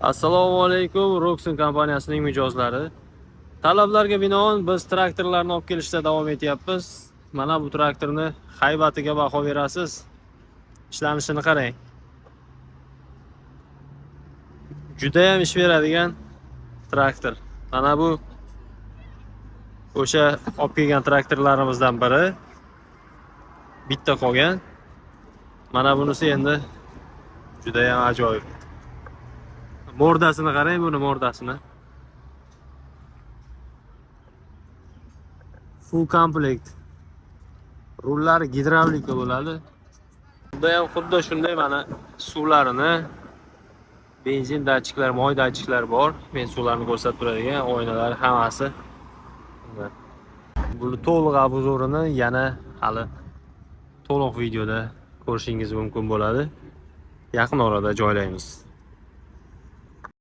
Assalomu alaykum, Roxon kompaniyasining mijozlari. Talablarga binoan biz traktorlarni olib kelishda davom etyapmiz. Mana bu traktorni haybatiga baho berasiz. Ishlanishini qarang. Juda ham ish beradigan traktor. Mana bu o'sha olib kelgan traktorlarimizdan biri. Bitta qolgan. Mana bunisi endi juda ham ajoyib. Mordasini qarang, buni mordasini. Full komplekt. Rullari gidravlika bo'ladi. Bunda ham xuddi shunday mana suvlarini benzin datchiklar, moy datchiklar bor. Men suvlarni ko'rsatib turadigan oynalar hammasi. Buni to'liq obzorini yana hali to'liq videoda ko'rishingiz mumkin bo'ladi. Yaqin orada joylaymiz.